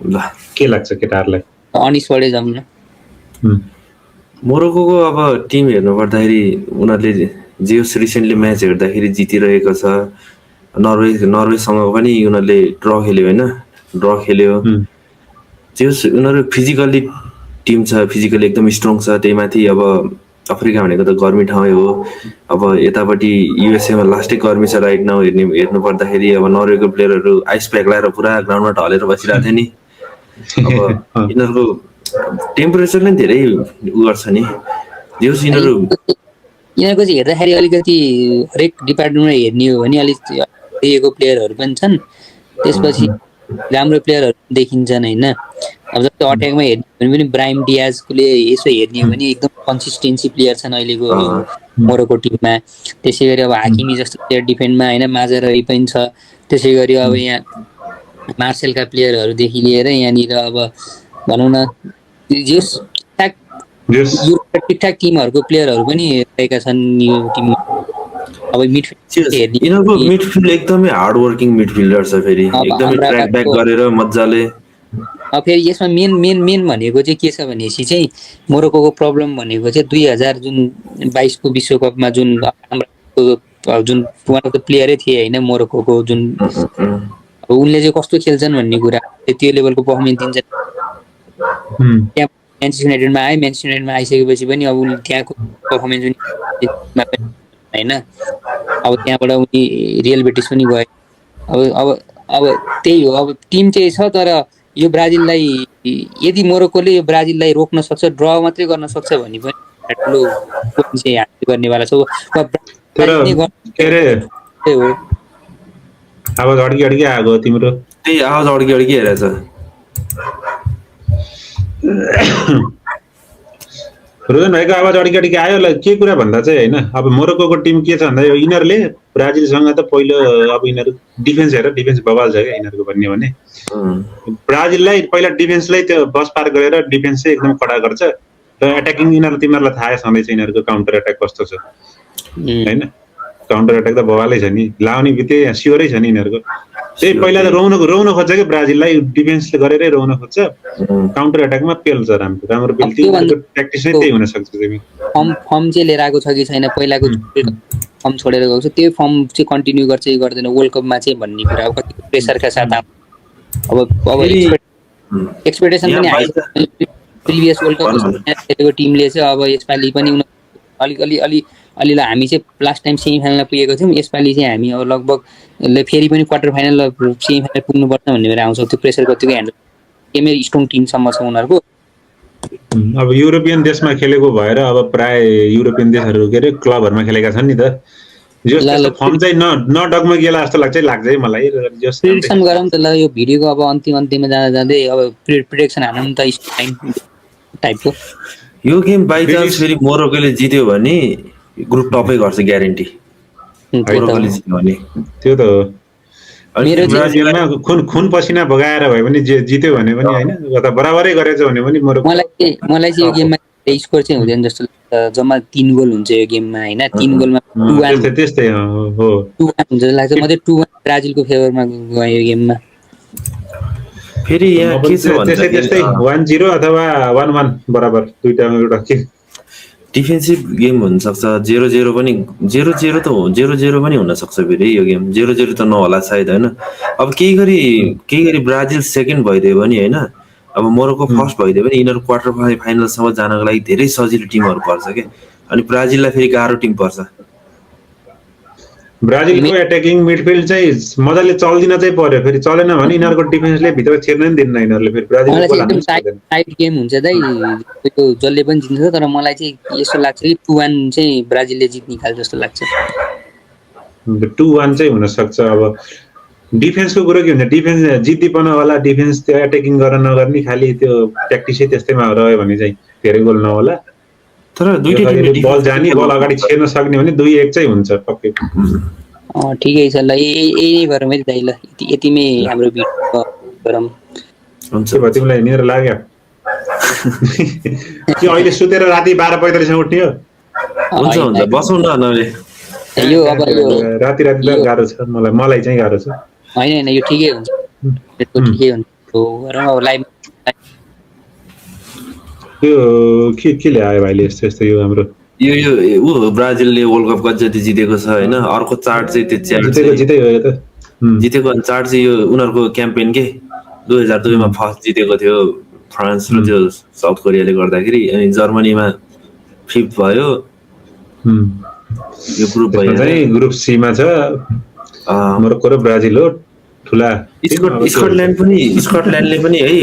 ल के लाग्छ केटाहरूलाई? अनिसबाटै जाउँ न। मोरोक्कोको अब टिम हेर्नु पर्दाखेरि उनीहरूले जे रिसेन्टली म्याच हेर्दाखेरि जितिरहेको छ। नर्वेसँग पनि उनीहरूले ड्र खेल्यो होइन, ड्र खेल्यो। जे उनीहरू फिजिकल्ली टिम छ, फिजिकल्ली एकदम स्ट्रङ छ। त्यही माथि अब अफ्रिका भनेको त गर्मी ठाउँ हो। अब यतापट्टि युएसएमा लास्टै गर्मी छ राइट नाउ हेर्नु पर्दाखेरि। अब नर्वेको प्लेयरहरू आइस प्याक लगाएर पुरा ग्राउन्डमा ढलेर बसिरहेको थियो नि। अब यिनीहरूको टेम्परेचरले पनि धेरै उ गर्छ नि। यिनीहरूको चाहिँ हेर्दाखेरि अलिकति हरेक डिपार्टमेन्टमा हेर्ने हो भने अलिक दिएको प्लेयरहरू पनि छन्, त्यसपछि राम्रो प्लेयरहरू देखिन्छन् होइन। अब जस्तै अट्याकमा हेर्ने हो भने पनि ब्राहिम डियाजले यसो हेर्ने हो भने एकदम कन्सिस्टेन्सी प्लेयर छन् अहिलेको मोरोक्को टिममा। त्यसै गरी अब हाकिमी जस्तो प्लेयर डिफेन्डमा होइन, माजराई पनि छ। त्यसै गरी अब यहाँ मार्सेलका प्लेयरहरूदेखि लिएर यहाँनिर अब भनौँ न ठिकठाक टिमहरूको प्लेयरहरू पनि रहेका छन् यो टिममा। अब यिनीहरूको मिडफिल्ड एकदमै हार्ड वर्किङ मिडफिल्डर छ, फेरि एकदमै ट्र्याक ब्याक गरेर मजाले। फेरि यसमा मेन भनेको चाहिँ के छ भनेपछि चाहिँ मोरोक्कोको प्रब्लम भनेको चाहिँ 2022 को विश्वकपमा जुन वान अफ द प्लेयरै थिए होइन मोरोक्कोको, जुन अब उनले चाहिँ कस्तो खेल्छन् भन्ने कुरा, त्यो लेभलको पर्फर्मेन्स दिन्छन्। त्यहाँ म्यान्चेस्टर युनाइटेडमा आयो, म्यान्चेस्टर युनाइटेडमा आइसकेपछि पनि अब उनले त्यहाँको पर्फर्मेन्स होइन, अब त्यहाँबाट उनी रियल बेटिस पनि गए। अब त्यही हो, अब टिम चाहिँ छ। तर यो ब्राजिललाई यदि मोरोक्कोले यो ब्राजिललाई रोक्न सक्छ, ड्र मात्रै गर्न सक्छ भने पनि ठुलो चाहिँ हासिल गर्नेवाला छ। आवाज अड्की आएको तिम्रो? त्यही आवाज अड्की हेरेछ। रोजन भाइको आवाज अड्की आयो। के कुरा भन्दा चाहिँ होइन, अब मोरोक्कोको टिम के छ भन्दा यिनीहरूले ब्राजिलसँग त पहिलो अब यिनीहरू डिफेन्स हेरेर डिफेन्स बवाल छ क्या यिनीहरूको भन्ने भने। ब्राजिललाई पहिला डिफेन्सलाई त्यो बस पार गरेर डिफेन्स चाहिँ एकदम कडा गर्छ र एट्याकिङ तिमीहरूलाई थाहा छँदैछ यिनीहरूको काउन्टर एट्याक कस्तो छ होइन। काउन्टर एट्याक त बवालै छ नि, लाउने बित्तिकै स्योरै छ नि यिनीहरूको। त्यही पहिला त रोउन खोज्छ कि ब्राजिललाई डिफेन्सले गरेरै रोउन खोज्छ, काउन्टर एट्याकमा पेल्छ राम्रो पेल्छ। प्र्याक्टिस नै त्यही हुन सक्छ। फर्म चाहिँ लिएर आएको छ कि छैन, पहिलाको फर्म छोडेर गएको छ, त्यो फर्म चाहिँ कन्टिन्यू गर्छ कि गर्दैन वर्ल्ड कपमा चाहिँ भन्ने कुरा। अब कति प्रेसरका साथ अब एक्सपेक्टेसन पनि प्रिभियस वर्ल्ड कपको टिमले चाहिँ अब यसपालि पनि अलि हामी चाहिँ लास्ट टाइम सेमिफाइनलमा पुगेको थियौँ, यसपालि चाहिँ हामी अब लगभग फेरि पनि क्वार्टर फाइनल सेमिफाइनल पुग्नुपर्छ भन्ने बेला आउँछ। त्यो प्रेसर कतिको ह्यान्डल गेमै स्ट्रङ टिमसम्म छ उनीहरूको। अब युरोपियन देशमा खेलेको भएर अब प्राय युरोपियन देशहरू के अरे क्लबहरूमा खेलेका छन् नि त। फर्म चाहिँ नडगमगिएला जस्तो लाग्छ है मलाई। प्रिडिक्सन गरौँ त ल, यो भिडियोको अब अन्तिममा जाँदै अब प्रिडिक्सन हानौँ त टाइपको। यो गेम बाइ चान्स फेरि मोरोक्कोले जित्यो भने ग्रुप टपै गर्छ ग्यारेन्टी। मोरोक्कोले जित्यो भने त्यो त हो। ब्राजिलमा खुन पसिना बगाएर भए पनि जित्यो भने पनि होइन, बराबरै गरेछ भने पनि मोरोक्को। मलाई चाहिँ यो गेममा स्कोर चाहिँ हुँदैन जस्तो लाग्छ। जम्मा 3 गोल हुन्छ यो गेममा होइन, 3 गोलमा 2-1 त्यस्तै हो 2-1 हुन्छ जस्तो लाग्छ। म चाहिँ 2-1 ब्राजिलको फेभरमा गएँ यो गेममा। फेरि यहाँ के छ भन्दा त्यस्तै 1-0 अथवा 1-1 बराबर दुईटामा एउटा के डिफेन्सिभ गेम हुनसक्छ। 0-0 पनि 0-0 त हो, 0-0 पनि हुनसक्छ फेरि यो गेम। 0-0 त नहोला सायद होइन। अब केही गरी ब्राजिल सेकेन्ड भइदियो भने होइन, अब मोरोक्को फर्स्ट भइदियो भने यिनीहरू क्वार्टर फाइनलसम्म जानको लागि धेरै सजिलो टिमहरू पर्छ क्या। अनि ब्राजिललाई फेरि गाह्रो टिम पर्छ। ब्राजिलको एट्याकिङ मिडफिल्ड चाहिँ मजाले चल्दिन चाहिँ पर्यो, फेरि चलेन भने यिनीहरूको डिफेन्सले भित्र छिर्न नि दिन्न यिनीहरूले। फेरि ब्राजिलको टाइट गेम हुन्छ दाइ, त्यो जसले पनि जित्छ। तर मलाई चाहिँ यस्तो लाग्छ कि 2-1 चाहिँ ब्राजिलले जित्ने खाल जस्तो लाग्छ। 2-1 चाहिँ हुनसक्छ। अब डिफेन्सको कुरो के हुन्छ, डिफेन्स जिद्दीपनावाला डिफेन्स, त्यो एट्याकिङ गर्न नगर्ने खालि त्यो प्र्याक्टिसै त्यस्तैमा रह्यो भने चाहिँ धेरै गोल नहोला। तर दुईटै बल जाने, बल अगाडि छिर्न सक्ने भने 2-1 चाहिँ हुन्छ पक्कै। ठिकै छ ल, यही गरौँ है दाइ ल, यतिमै हाम्रो भिडियो गरौँ। हुन्छ भयो, तिमीलाई निर लाग्यो कि अहिले सुतेर राति 12:45 उठ्ने हो? हुन्छ बसौँ न यो अब यो राति त गाह्रो छ मलाई चाहिँ गाह्रो छ। होइन यो ठिकै हुन्छ, ठिकै हुन्छ। हो लाइभ यो के ल्यायो भाइले यस्तो यस्तो यो हाम्रो यो ब्राजिलले वर्ल्ड कप जति जितेको छ होइन अर्को चार्ट चाहिँ त्यो च्याट जितै हो यो त जितेको चार्ट चाहिँ यो उनीहरूको क्याम्पेन के 2002 फर्स्ट जितेको थियो फ्रान्स र त्यो साउथ कोरियाले गर्दाखेरि अनि जर्मनीमा 5th भयो यो ग्रुप भयो चाहिँ ग्रुप सी मा छ मोरोक्को र ब्राजिल हो ठुला स्कटल्यान्डले पनि है